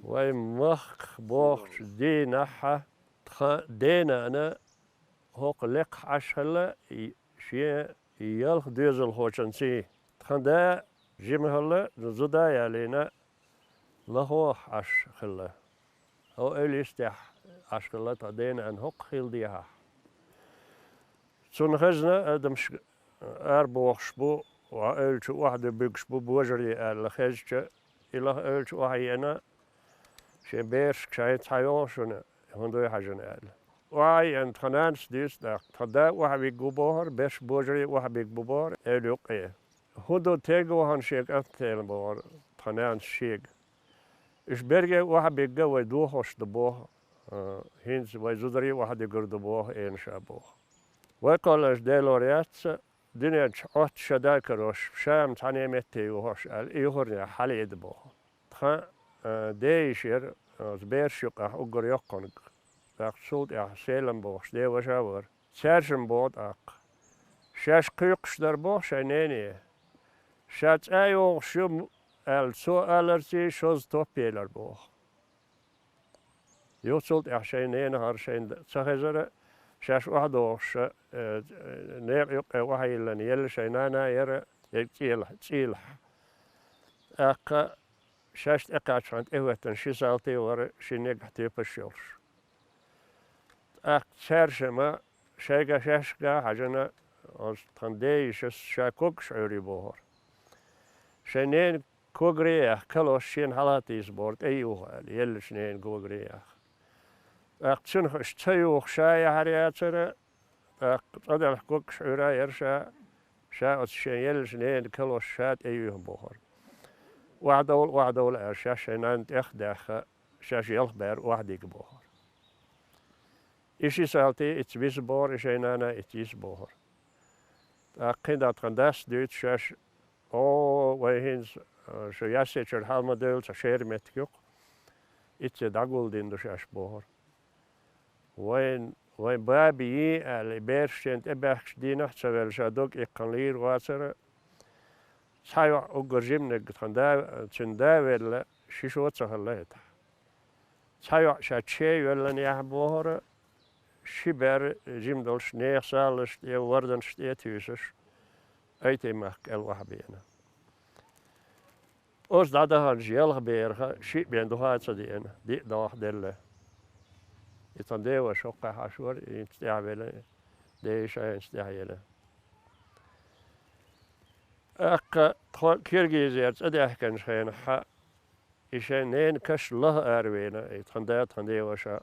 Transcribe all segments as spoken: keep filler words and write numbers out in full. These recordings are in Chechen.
Вай махках бохучу дийнахьа тхан денана хӀокху лекхахь Ӏаш хилла и-, шен ялх доьзалхочуьнций. Тхан да жима хилла, зуда а ялийна, лахахь Ӏаш хилла. ХӀо эвла йистехь Ӏаш хилла тхан денана хӀокху хила дехьахь. Цунна хезна адамаш арабохуш бу, охьа эвлачу охьадуьбуьгуш бу божарий аьлла хезча, и лаха эвлачу охьаеана, шен берашка шайн цхьа йогӀу шуна, хӀун дуй хьажана аьлла. Охьаеана тхан нанас дуьйцу тӀаккха, тхан да охьавиг ву бохура, берш божарий охьабиг бу бохура, эвла юккъе. ХӀун ду, тега вахана шен кӀант тела бохура, тхан нанас шега. Уьш берриге охьабигга вай дохош ду боху, а, хӀинца вай зударий охьадуьгур ду боху, эна ша боху. Вай кхолланаш Делора яц, дуьнен чу Ӏотта ша да карош, ша-м цхьаьна метте юхош аьлла, и юхарнехь хьалаеда боху. Тхан, а, ден йиша яра, оцу бераш юккъехь уггар йоккхунг. ТӀаккха цул тӀаьхьа Селам бохуш ден ваша вара. Цаьршимма боху тӀаккха. Шаьш кхуьйкхуш дара боху шайн нене. Ша цӀа йогӀуш ю аьлла, цо аларций шозза топ елара боху. Юха цул тӀаьхьа шайн ненахара шайна ца хезара, шаьш охьадогӀуш, э, некъа юккъе охьайиллина елла шайн нана яра, ерг цӀийлахь, цӀийлахь. ТӀаккха шаьш тӀекхаччахьана тӀехӀоьттина ши салти вара, ши негахь тоьпаш йолуш. ТӀаккха цаьршимма шайга шаьшка хьаьжна, оцу тхан ден йишас ша когаш Ӏуьйрий бохура. Шайн ненан когаре а яьхна, калош шена хьалатийса бохура, тӀе юха аьлла, еллачу ненан когаре а яьхна. ТӀаккха цуьнах уьш ца юха ша яхьар яцара, тӀаккха цӀа делахь когаш Ӏуьйра яра ша, ша оцу шен еллачу ненан калош ша тӀе юьйхна бохура. Охьадовла, охьадовла аьлла, шаьш шайн нанна тӀех а даьхна, шаьш ялх бер охьадига бохура. И ши салти ица виса бохура, и шайн нана ица йиса бохура. ТӀаккха кхин дӀа тхан дас дуьйцу шаьш, о, вай хӀинца, а, шу Яьссечуьра хьала ма девлла цхьа шера меттиг ю-кх, ицце дӀагулдина ду шаьш бохура. Вайн, вайн баби йий аьлла, и бераш шена тӀебаьхкачу дийнахь а ца велла, ша дог иккхина лийр вацара, цхьа йоӀ уггар жиманиг тхан да, цуьнан да велла, ши шо а ца хилла хӀетахь. Цхьа йоӀ ша чей йоьлланехь бохура, ши бер жима долуш нехан салазаш тӀе, варданаш тӀе а туьйсуш, Айтин-махка кӀел охьабеана. Оцу дӀадаханчу ялх бераха шиъ бен духа а ца деана, диъ дӀа охьаделла. И тхан ден ваша хӀокхахь Ӏаш вара, и хӀинца тӀаьхьавелла, ден йиша а хӀинца тӀаьхьаелла. ТӀаккха тхо Киргизера цӀа даьхкинчу хенахь, и шайн ненан каш лаха аравеана, и тхан да, тхан ден ваша.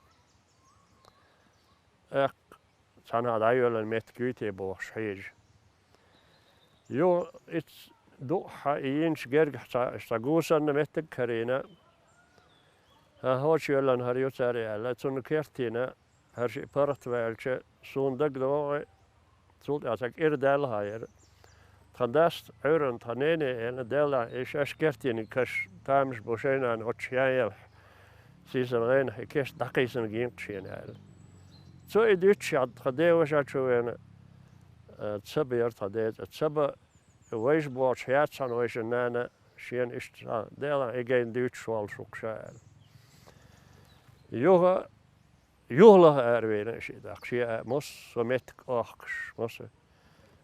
ТӀаккха цхьанхьа дӀайоьллина меттиг юй те бохуш хьежа. Юха ицца дуъхьа и йинчу гергахь цхьа, цхьа гусарна меттиг а карийна, хӀан, хӀочу йоьллина хӀара ю цара аьлла, цунна кертийна, хӀара шиъ паргӀат ваьлча, суна дагадогӀу, цул тӀаьхьа цхьа кӀира даьлла хьан яра. Тхан дас Ӏуьйранна тхан нене а элира, Деллахь, и шаьш кертийниг каш тамаш бу шайн нана оцу шен елахь, сийсара гӀенах и кешт дӀакхийсина гин-кх шена аьлла. Цо и дуьйцуш яхь тхан ден ваша чу веана, а, ца бера тхан ден цӀа, ца бан, вайша бохучу яц хьан вайшин нана шена иштта, Деллахь, и гайна дуьйцуш воллуш ву-кх ша аьлла. Юха Юха лаха аравеана и шиъ даккха, шен а массо а меттиг охкуш, массо а.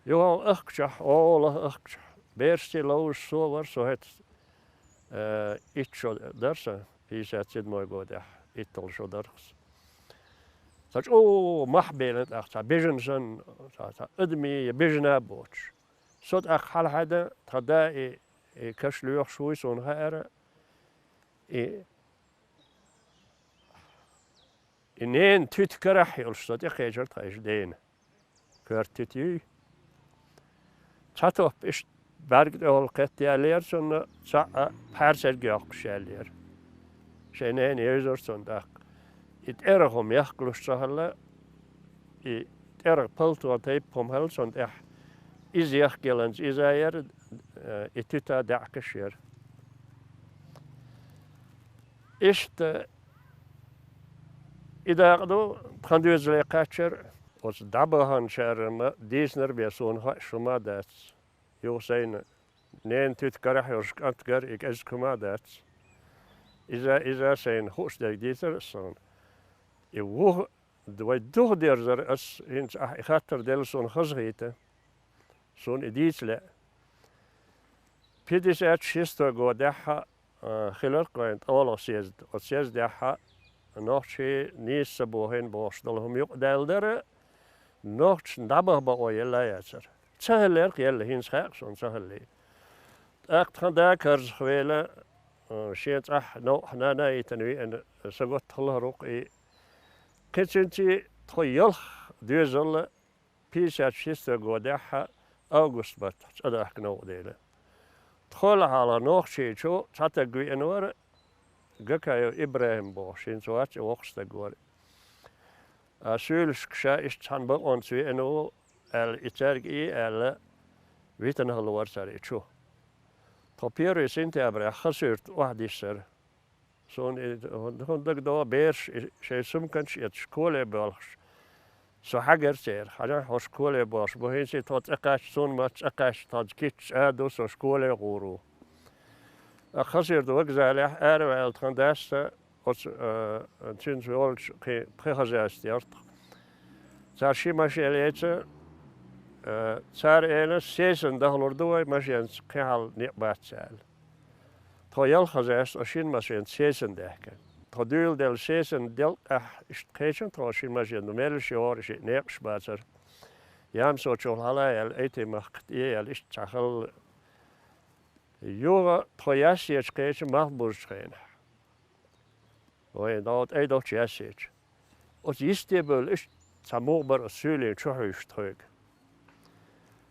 Юха ахкачохь, о, лаха ахкачохь, берашций ловзуш со вара, со хӀета, э, итт шо дара сан, пятьдесят седьмой годехь, итталгӀа шо дара-кх сан. Цхьа чӀогӀа мохь белира тӀаккха, цхьа бежана санна, цхьа, цхьа адамий я бежана а боцуш. Со тӀаккха хьалахьаьдда, тхан да и, и каш лоьхуш вуй суна хаьара, и И ненан туьта карахь йолуш со тӀекхечира тхан йиша дена. Коьрта туьта юй. Цхьа топ иштта бӀаьрга тӀехула кхетта яьллера цунна, цхьаъ пхьаьрсерг йоккхуш яьллера. Шайн нена евзара цунна тӀаккха. И тӀерах хӀума яхкалуш ца хилла, и тӀерах палто тайпа хӀума хилла цунна тӀехь. Иза яхкаяланца иза а яра, и туьта даьӀахкаш яра. Иштта и дакъа ду, тхан доьзале кхаччар, оцу дӀабаханчара ма дийцинарг бен суна хаьа, шуна ма дац. Юха сайна ненан туьта карахь йолуш кӀант гар и кӀезиг хӀума а дац. Иза, иза сайна хууш дерг дийцар ас суна. И вуха, вай духадерзар ас, хӀинца ахь и хаттар делла суна хазахийта. Суна и дийца лаьа. Пятьдесят шестой годехь, а, хилар-кх вайн тӀолгӀа съезд. Оцу съездехь нохчий нийса ца бохийна бохуш долу хӀума юкъадаьлла дара, нохчашна дӀабаха бакъо елла а яцара. Ца хиллера-кх елла, хӀинца хаьа-кх суна ца хиллий. ТӀаккха тхан да карзахвелла, а, шен цӀахь новкъахь нана а йитина веана, са готта хиллера-кх и. Кхин цуьнций тхо ялх доьзал пятьдесят шестой годехь август баттахь цӀа дахка новкъа делла. Тхол хьалха нохчийчу цхьа таг веана вара, Гакаев ИбрахӀим бохуш, хӀинца вац и, воккха стаг вара. А суьйлашка ша иштта цхьана бакъонца веана ву аьлла, и цаьрга и аьлла, витина хилла вара цара и чу. Тхо первый сентябрехь Хасуьрта охьадиссара. Суна и хӀун дагадогӀу, бераш и шайн сумканаш эцаш, коле боьлхуш. Со хьаьгара церан, хьажахь, хӀорш коле боьлхуш бу, хӀинца тхо цӀа кхаьчча, суна ма-, цӀа кхаьчча, тхо кийча а ду, со школе гӀур ву. Ткъа Хасуьрта вокзалехь араваьлла тхан дас а, оцу, а, цуьнца волчу кхин пхи хозяйство яра тхан. Цара ши машен леца, а, цара элира, сесана дахалур ду вай, машенца кхин хьал некъ бац аьлла. Тхо ялх хозяйство шина машенца сесана даьхкина. Тхо дуьйладелла сесана делкъехь иштта кхечира тхо шина машенца, меллаша йогӀура, шиъ некъаш бацара. Ямсочул хьала а яьлла, Айти-Махка тӀе а яьлла, иштта цхьа хилла. Юха тхо Яьссечу кхечира малхбузучу хенахь. Вайн дӀо тӀе долчу Яьссечу. Оцу йисте бевлла иштта цхьа мугӀа бара оцу суьйлийн чу хьуьйсуш тхоьга.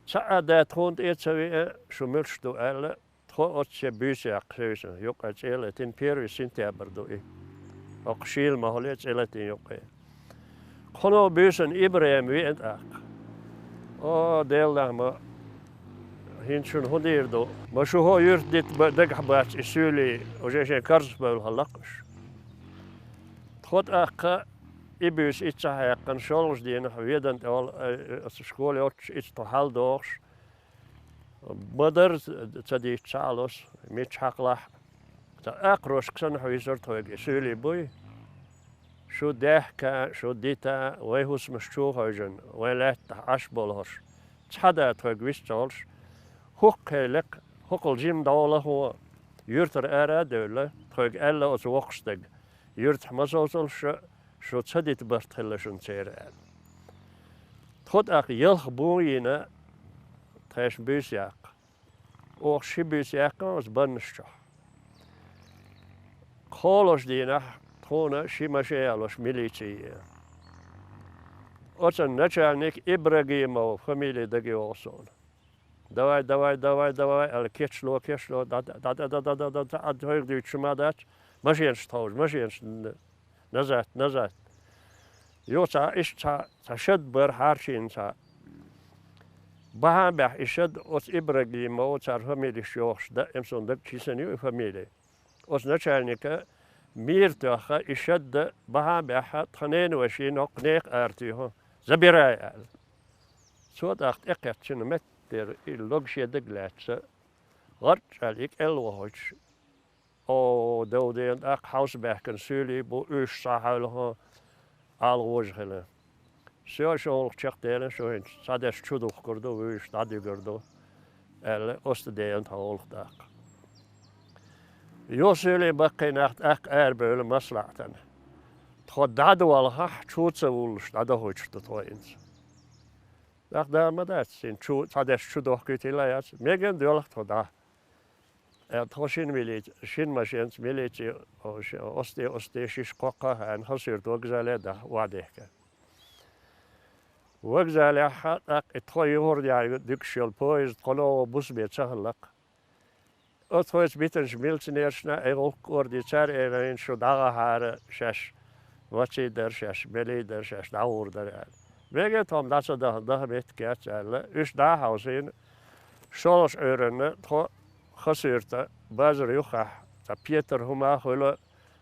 Цхьа а да тхуна тӀе а ца веа, шу муьлш ду аьлла, тхо оцу шен буьйса яккха хьуьйсу, юккъе цӀе а латийна, первый сентябрь ду и. ХӀокху шийла ма хьулъе цӀе латийна юккъе. Кхуьнан буьйсанна ИбрахӀим веана тӀаккха. О, Делан нах, ма хӀинца шуна хӀун дийр ду? Ма шу хӀо юьрта дита ба-, дагахь бац и суьйлий, уже шайн карзахбевлла хиллакх уьш. Тхо тӀаккха и буьйса иццахь яьккхина, шолгӀачу дийнахь Ведана тӀехула, э, оцу школа йоццуш, ицца тхо хьалдохуш, ма-дарра ца дийцча, ца Ӏалуш, мичча хьакхалахь а, цхьа акхарошка санна хьуьйсура тхоьга и суьйлий буй. Шу даьхка, шу дита, вайн хӀусамаш чу а хевшина, вайн лаьттахь Ӏаш болу хӀорш. Цхьа да тхоьга вист ца волуш, хӀокху кхелехь, хӀокхул жима дӀо лахо, юьртара ара а девлла, тхоьга аьлла оцу воккхачу стага: «Юьртахь ма совцалаш шу, шу ца дита барт хилла шуна церан», — аьлла. Тхо тӀаккха ялх бун йина, тхешан буьйса яккха. Оха ши буьйса яьккхина оцу баннаш чохь. КхоалгӀачу дийнахь тхуна ши машен ялош милици е. Оцун начальник Ибрагимов фамили дага йогӀу суна. «Давай, давай, давай, давай», — аьлла, кечло, кечло, да, да, тхоьга дуьйцуш ма дац, машенаш тховжа, машенаш н-, назад, назад. Юха цхьа, иштта цхьа, цхьа шад бара хьарчийна цхьа. Бахьан баьхьа и шад оцу Ибрагимов, цара фамилиш йохуш, даим суна дагчи санна ю и фамили. Оцу начальника мийра тоьхна, и шадда бахьан баьхьа тхан ненан вешин хӀокху нехан ара туьйху, забирай аьлла. Цо тӀаккха тӀекхеттачунна меттера и лог шен дага лаьцна, гӀарчӀ аьлла и кӀел вахийтуш, о, дов дена тӀаккха хьовса баьхкина суьйлий бу, уьш схьа хьаьвлахо, ала гӀожа хилла. Всё, шун гӀуллакх чекхдеана, шу хӀинца цхьадерш чу духкур ду, вуьйш дӀадуьгур ду, аьлла, оцу тӀе деана тхан гӀуллакх тӀаккха. Юха суьйлий баккхий нах тӀаккха арабевлла маслаӀатана. Тхо дӀадолахь, чу ца вуллуш, дӀадохуьйтуш ду тхо хӀинца. ТӀаккха да ма дац, хӀинца чу, цхьадерш чу дохкуьйтийла яц, мегар доьлху тхо дӀа. Э, тхо шина милици, шина машенца милици, о, ш-, осте, осте шиш кхоккха а хаьна, Хасуьрта вокзале а даха, охьадехка. Вокзалехь а тӀаккха и тхо юхур яьлла дуьгуш йолу поезд кхо новкъа бусаме ца хиллакх. Оцу тхоьца битинчу милиционершна и гӀуллакх кӀорди, цара элира, шу дӀагӀахьара шаьш, ваций дара шаьш, белий дара шаьш, дӀагӀур дара аьлла. Мегар тхо-м дӀа ца даха, даха меттиг яц аьлла, уьш дӀа а хьовсийна, шолгӀачу Ӏуьйранна тхо Хасуьрта базар юххехь, цхьа петар хӀума а хуьлу,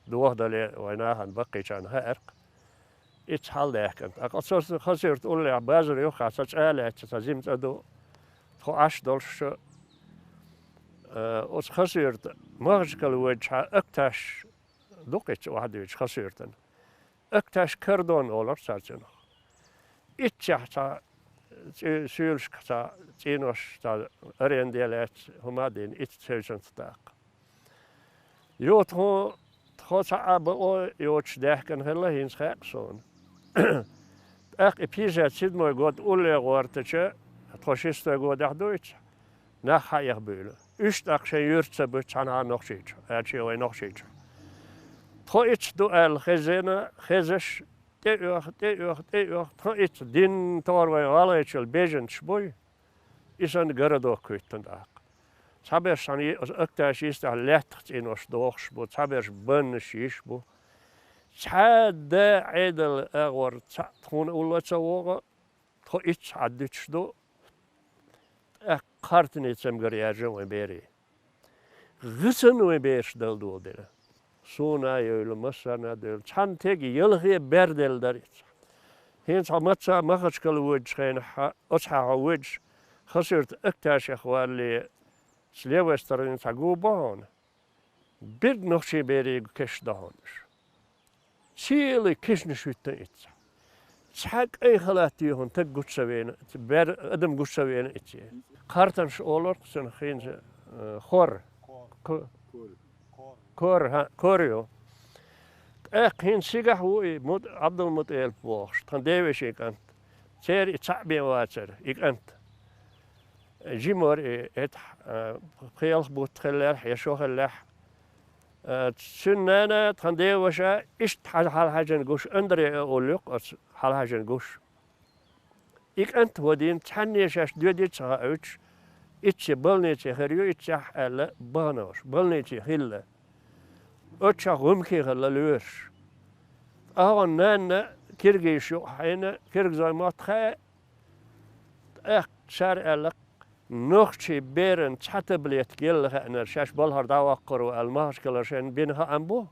дохадале вайн нахана баккхийчарна хаьара-кх. Ицца хьалдаьхкина. ТӀаккха оцу Хасуьрта уллехь базар юххехь цхьа цӀа а лаьцна, цхьа зима цӀа ду, тхо Ӏаш долуш, э, оцу Хасуьрта Махачкала воьдучохь Акташ дукха иццахь охьадуьйцуш Хасуьртана. Акташ Кордон олура цара цунах. Иццехь цхьа цӀе-, суьйлашка цхьа цӀенош, цхьа аренде лаьцна, хӀума а дина, иццахь севцанца даккха. Юха тхо, тхо цхьа а бакъо йоцуш даьхкина хилла, хӀинца хаьа суна. ТӀаккха и пятьдесят седьмой год улле гӀортача, тхо шестой годехь ду иццахь, нах хьаэха буьйлу. Уьш тӀаккха шайн юьрта ца буьту цхьанхьа Нохчийчу, аьлча вай Нохчийчу. Тхо иццахь ду аьлла хезна, хезаш, тӀеоьху, тӀеоьху, тӀеоьху, тхо иццахь дин тохара вайн гӀалгӀайчул беженцаш буй, и санна городок хӀуьттина тӀаккха. Цхьаберш цхьана е-, акташ йистехь лаьттах цӀенош дохуш бу, цхьаберш баннаш йиш бу. Цхьа а да Ӏедал агӀор цхьаъ тхуна улло ца вогӀу, тхо иццахь Ӏаддуьтуш ду, тӀаккха кхартане цамгар яьржа вайн берийн. ГӀисана вайн бераш дала доладелла. Суна а евлла, массарна а девлла. Цхьана тега ялхе бер делла дара иццахь. ХӀинца хьо маца Махачкала воьдучу хенахь, оцу хьан хьо воьдуш, Хасуьрта акташех валле, с левой стороны цхьа гу бу хьуна. Бирг нохчийн берийн кешнаш ду хьуна уьш. Цхьаьна кешнаш хӀуьттина иццахь. Цхьа кӀайн халат тӀехь хӀума таг гучу ца веана, бер-, адам гучу ца веана иццахь. Кхартанаш олура цунах хӀинца, э, хор. Ко-, кор, хьа, кор ю. ТӀаккха хӀинца цигахь ву и Мут-, Ӏабдулмуталип бохуш, тхан девешин кӀант. Церан и цхьаъ бен вацара, и кӀант. Жима вара и, эт, а, пхи-ялх бутт хиллехь, я шо хиллехь. А, цуьнан нана, тхан деваша, иштта хьал-, хьалхьаьжжина гуш, Андре а олу юкъа оцу хьалхьаьжжина гуш. И кӀант вадийна, цхьанне шаьш доьдий ца хауьйтуш, иццахь больнице хир ю, иццехь аьлла, бахана уьш, больнице хилла. Оццахь гӀумкий хилла лоьраш. Ткъа хьуна нанна киргизаш юкъахь хьийна, киргизойн мотт хаьа, тӀаккха цара аьлла, нохчийн берана цхьа таблетка елла хаьнарг шаьш балхара дӀаваккхар ву аьлла, Махачкалара шайна бина хаам бу.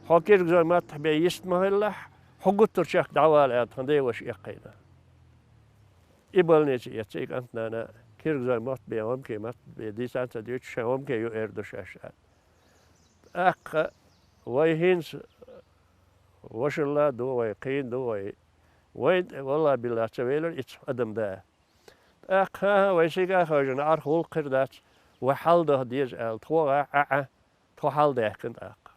Хьо киргизойн маттахь бен йист ма хилалахь, хьо гуттар чекх дӀавала аьлла, тхан деваша эккхийна. И больнице эцна и кӀант-нана, киргизойн мотт бен, гӀумкийн мотт бен дийца ца дуьйцуш, шайн гӀумкий ю эр ду шаьш аьлла. ТӀаккха вай хӀинца вашалла а ду вай, кхийна ду вай. Вайна тӀе, валлахӀи-биллахӀи, ца велира иццахь адам да. ТӀаккха, хӀан-хӀа, вай сига а хевшина, Ӏарх гӀуллакх хир дац, вай хьалдаха деза аьлла, тхо а, Ӏа, Ӏа, тхо хьалдаьхкина тӀаккха.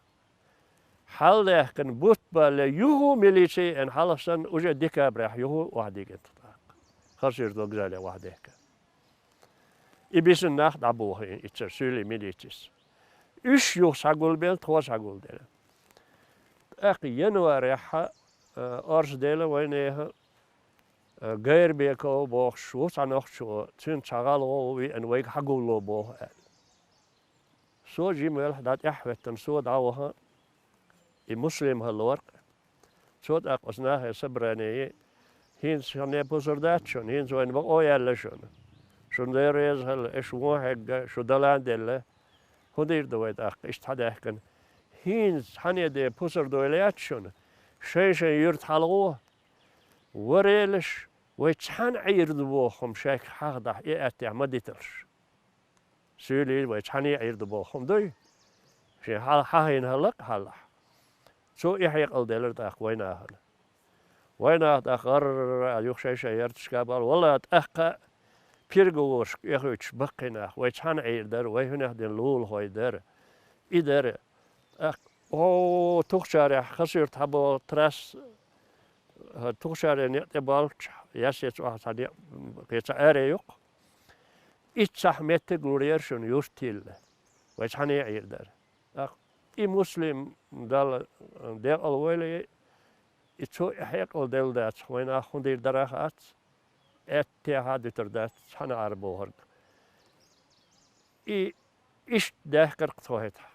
Хьалдаьхкина бутт балле, юха милици а еана, хьалха санна, уже декабрехь юха охьадигина тхо тӀаккха. Хасуьрта вокзале охьадехкина. И бисина нах дӀабохийна иццара суьйлийн милицис. Уьш юха схьагулбелла, тхо схьагулделла. ТӀаккха январехь, а, орца делла вайнехан, а, Гайрбеков бохуш ву цхьа нохчо, цуьнца цхьа гӀалгӀо ву веана, вайга хьагулло боху аьлла. Со жима велахь дӀа тӀаьхьахӀоьттина, со дӀаваха, и Муслим хилла вара-кх. Цо тӀаккха оцу нахе собрание, хӀинца шуна пусар дац шуна, хӀинца вайна бакъо яьлла шуна. Шуна Дела реза хилла, аша вон хьегна, шу далан делла. ХӀун дийр ду вай тӀаккха, иштта хьадаьхкина? ХӀинца цхьанне де пусар дойла яц шуна. Шайн-шайн юьрта хьалагӀо. Варелаш, вай цхьаьна Ӏийр ду боху хӀума шайга хьахадахь, и аьттехь ма диталаш. Суьйлий вай цхьаьна Ӏийр ду боху хӀума дуй? Шен хьал-, хьахийна хӀаллакъ хьалахь. Цо и хьекъал делира тӀаккха вайнахана. Вайнаха тӀаккха гӀарра юха шай-шай ярташка бала. Валла, тӀаккха переговорашка эхуьйтуш баккхий нах, вай цхьаьна Ӏийр дара, вай хӀунех дина лулахой дара. И дара. ТӀаккха, о, Тухчарехь, Хасуьрта хьабо трасс, хӀа, Тухчаре некъ тӀе болчу, Ясец охьа цхьа некъ, кхин цхьа аре юккъу. Иццахь меттиг лур яра шуна юрт йилла. Вай цхьаьна Ӏийр дара. ТӀаккха и Муслим Далла декъал войла, и цо и хьекъал делла дац, вай нах хӀун дийр дара хац, аьттехьа а дуьтур дац, цхьаьна Ӏар бохург. И иштта даьхкира-кх тхо хӀетахь.